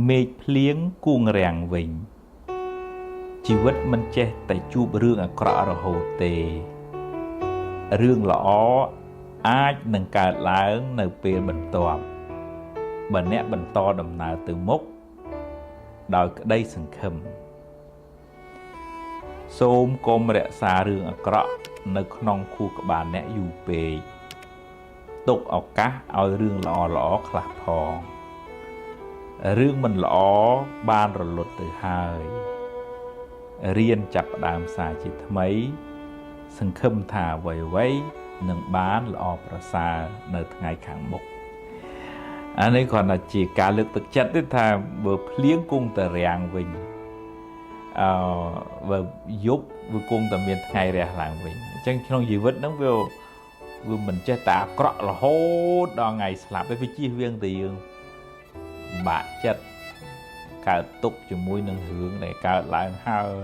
មេឃភ្លៀងគួងរាំងវិញជីវិតមិនចេះតែជួបរឿងអាក្រក់រហូតទេរឿងល្អអាចនឹងកើតឡើងនៅពេលបន្ទាប់បើអ្នកបន្តដំណើរទៅមុខដោយក្តីសង្ឃឹមសូមកុំរក្សារឿងអាក្រក់នៅក្នុងខួរក្បាលអ្នកយូរពេកទុកឱកាសឲ្យរឿងល្អៗខ្លះផងរឿងមិនល្អបានរលត់ទៅហើយរៀនចាប់ផ្ដើមសារជាថ្មីសង្ឃឹមថាអ្វីៗនឹងបានល្អប្រសើរនៅថ្ងៃខាងមុខអានេះគ្រាន់តែជាការលើកទឹកចិត្តទេថាបើភ្លៀងគង់តែរាំងវិញអឺបើយប់វាគង់តែមានថ្ងៃរះឡើងវិញអញ្ចឹងក្នុងជីវិតហ្នឹងវាមិនចេះតែអាក្រក់រហូតដល់ថ្ងៃស្លាប់ទេវាជៀសវាងតែយើងបាក់ចិត្តកើតទុកជាមួយនឹងរឿងដែលកើតឡើងហើយ។